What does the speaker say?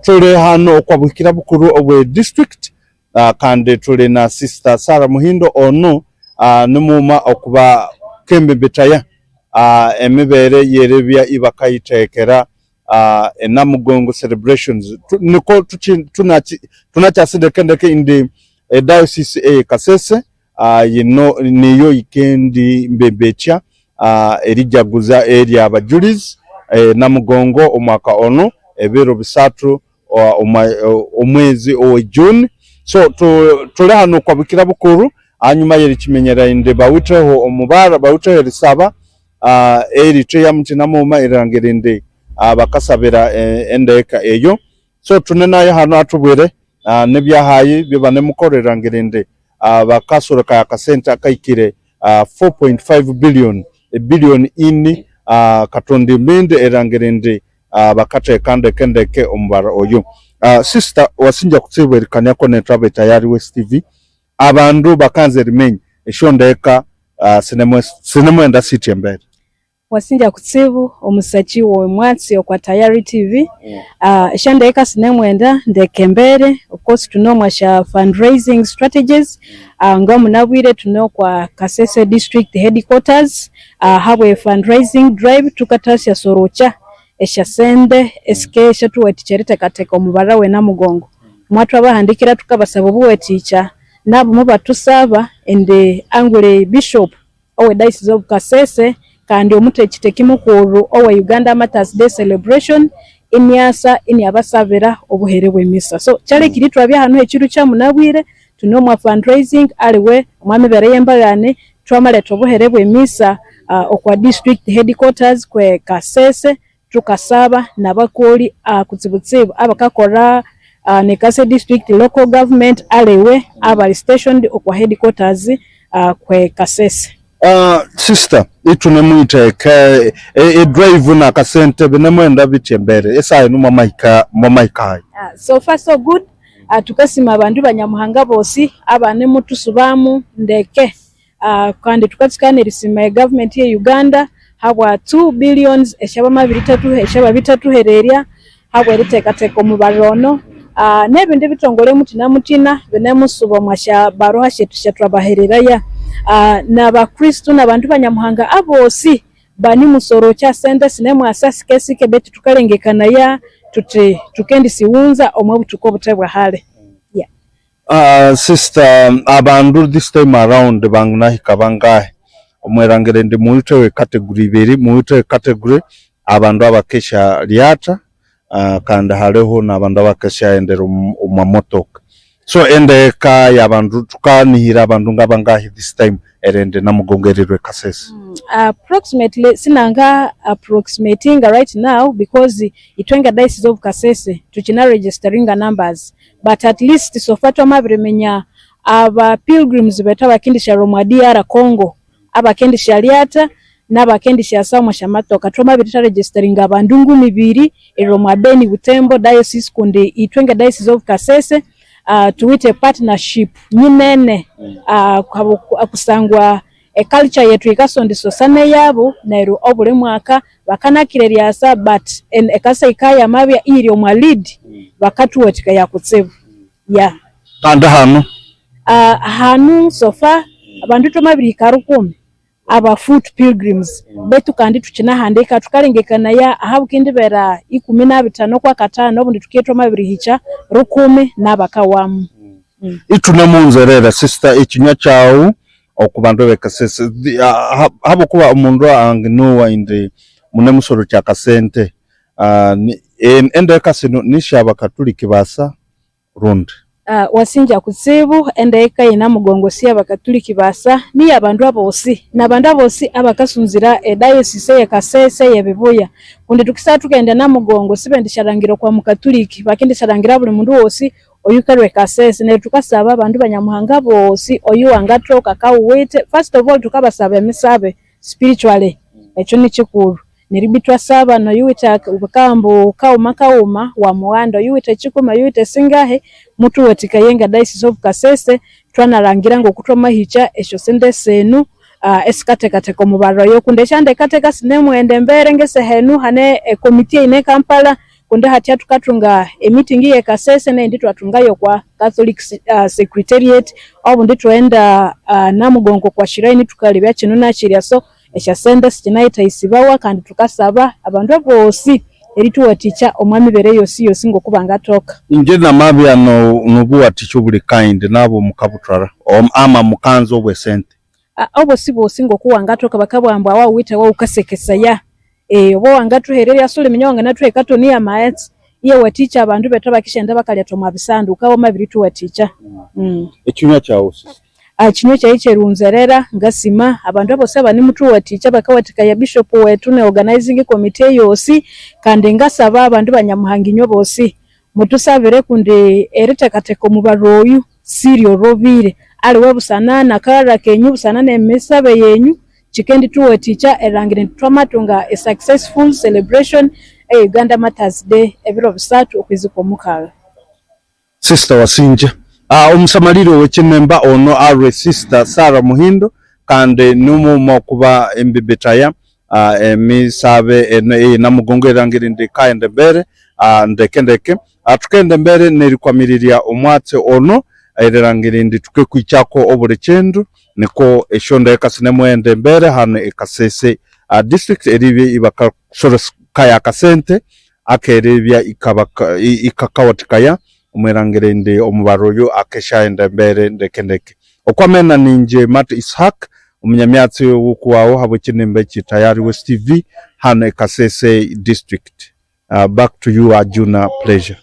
Turi hanu okwa buhikira bukuru obwe district kandi turi na Sister Sarah Muhindo onu ni muuma okuba kembembetaya emibeere yerebya ibakayitekera e Namugongo celebrations niko tunakyasi ndeke ndeke indi e diocese eye Kasese Yino niyo yikendi mbembetya erijaguza erya Bajulizi Namugongo omwaka onu ebiro bisatu omwezi owe June. So tuli hanu kwa bukira bukuru ahanyuma yerikimenyera indi bawiteho omubara bawiteho erisaba eritu eya mutina muuma erirangira indi bakasabira endeka eyo. So tune naye hanu atubwire nebyahayi byebanemukorera ngira indi bakasoreka akasente akahikire 4.5 billion, ebillion ini katonda embindi erangira indi bakateeka ndeke ndeke omubara oyo. Sister wasinja kutsibu erikaniako netwe abe Tayari West TV, abandu bakanza erimenya eshondeka sinemwenda sitya embere. Wasinja kutsibu omusaki wo mwatsi okwa Tayari TV. Eshandeka sinemwenda ndeka embere of course tune omwa sha fundraising strategies nga munabwire tune okwa Kasese district headquarters ahabwe fundraising drive tukatasya sorokya esha sente esike eshatuwatikya eritekateka omubara we Namugongo. Mwatwabahandikira tukabasaba obuwatikya nabo mubatusaba and angule bishop owe Diocese of Kasese kandi omutekiteki mukuru owe Uganda Martyrs Day Celebration imyasa iniabasabira obuhere bwe misa. So kyalekire itwabya hanu ekiru kya munabwire tune omwa fundraising aliwe omwa mibere yembagane twamaletha obuhere bwe misa okwa district headquarters kwe Kasese Tukasaba nabakoli kutsibutsibu abakakora ne Kasese District Local Government aliwe abali stationed okwa headquarters kwe Kasese. Sister itune mwiteeke e drive na akasente binemwenda bitya embere esaha enu mwamahika mwamahika ahi? So far so good, tukasima abandu banyamuhanga bosi abanemutusubamu ndeke Kandi tukatsuka nerisima e government ye Uganda habwa two billions esya bamabirituhererya habwe eritekateka omubariro ono nebindi ebitongole mutina mutina binemusuba omwa sya baruha syetu esyathwabahereraya. Nabakristo nabandu banyamuhanga abosi banimusorokya sente sinemwasa sike sike betu tukalengekanaya thuthi thukendisighunza omwa buthuku obuthe bwa hali. Sister abandu this time around banginahika bangahi? Omwerangire indi muwitheho e category ibiri, muwitheho e category abandu abakesya lyatha kandi haliho nabandu abakesya ghendera omwa motoka. So endeka yabandu thukanihira abandu ngabangahi this time erighenda e Namugongo erirwa e Kasese? Approximately sinanga approximatinga right now because ithwe nge diocese of Kasese thukyina registeringa numbers but at least so far twamabiriminya aba pilgrims bethu abakendishalhwa omwa DR Congo abakendishalyatha nabakendishasa omwa syamatoka twamabiritha registeringa abandu ngumibiri erilhwa omwa Beni Butembo diocese kundi ithwe nge diocese of Kasese thuwithe partnership nyinene kusangwa e culture yethu yikasondisosana neyabo neryo obuli mwaka bakanakira eryasa but ekanisa yikabya yamabya iyiri omwa lead bakathuwathikaya kutsibu yeah. Kandi hanu? Hanu so far abandu thwamabirihika rukumi aba foot pilgrims betu kandi thukyinahandika thukalengekanaya ahabukendibera ikumi nabithanu okwakathanu obundi thukibya thwamabirihikya rukumi nabakawamu. Ithunemunzerera sister ekinywa kyaghu oku bandu abe Kasese habwokuba omundu anginowa indi munemusorokya akasente endeka sinu nisyabakatuliki basa rundi? Wasinja kutsibu endeka eye Namugongo si yabakatuliki basa niyabandu abosi nabandu abosi abakasunzira e diocese eye Kasese eye Bibuya kundi thukisabya thukaghenda e Namugongo sibendisyalangira okwa mukatuliki bakendisyalangira buli mundu wosi oyukalhwa e Kasese neryo thukasaba abandu ba Nyamuhanga abosi oyuwangathoka akawuwithe first of all thukabasaba emisabe spiritually ekyo nikikulhu neryo ibwa ithwasaba noyuwithe bakabugha ambu kawuma kawuma wamughanda oyuwithe kikumi oyuwithe singahi muthuwathikaye nga diocese of Kasese thwanalhangira ngokuthwamahikya esyosente sinu esikathekatheka omubalha oyo kundi esyandekatheka sinemughenda embere ngesaha enu hane e committee eyine e Kampala. Kundi hatya tukatunga e meeting ye Kasese nendi twatungayo kwa Catholic Secretariat, obundi twenda Namugongo kwa shrine tukarebya kinu nakirya so esya sente sikinayetaisibawa kandi tukasaba abandu bosi erituwatikya omwa mibere yosi yosi ngoku bangatoka. Inje namabya nobuwatikya obuli kind nabo mukabutwara ama mukanza obwe sente. Obosi bosi ngoku wangatoka bakabugha ambu awawithe awawukasekesaya Oba wangatuhererya suliminya wanganathuha ekatoni yamaghetse iyawathikya abandu bethu abakisyenda bakalyatha omwa bisanda wukabya wamabirituwathikya. Ekinywa kyawu sisi? Ekinywa kyayi kyerighunzerera ngasima abandu abosi abanimuthuwathikya abakawathikaya bishop wethu ne organizing committee eyosi kandi ngasaba abandu ba Nyamuhanga inywe bosi muthusabire kundi erithekatheka omubaro oyu siryorobire aliwe busana nakaghalha kenyu busana nemisabe yenyu Kikendithuwathikya erilhangira indi thwamathunga a successful celebration eye Uganda Martyrs Day ebiro bisathu okwezi kwomukagha. Sister Wasinja, Omusamalire ow'ekinemba ono arwe Sister Sarah Muhindo kandi n'omwuma okuba embibitaya emisabe eno eye Namugongo erilhangira indi ekaghenda embere ndeke ndeke. Tukende mbere n'erikwamiriria omwatsi ono erirangira indi tukekwikyako obuli kindu niko esyondeka sinemughenda embere hanu e Kasese district eribya ibakasorokaya akasente akeribya ikakawathikaya omwirangira indi omubaro oyu akesyaghenda embere ndeke ndeke. Okwamena ningye Matt Ishak omunyamyatsi wokuwawu habw'ekinimba ekyi Tayari West TV hanu e Kasese district. Back to you Arjuna Pleasure.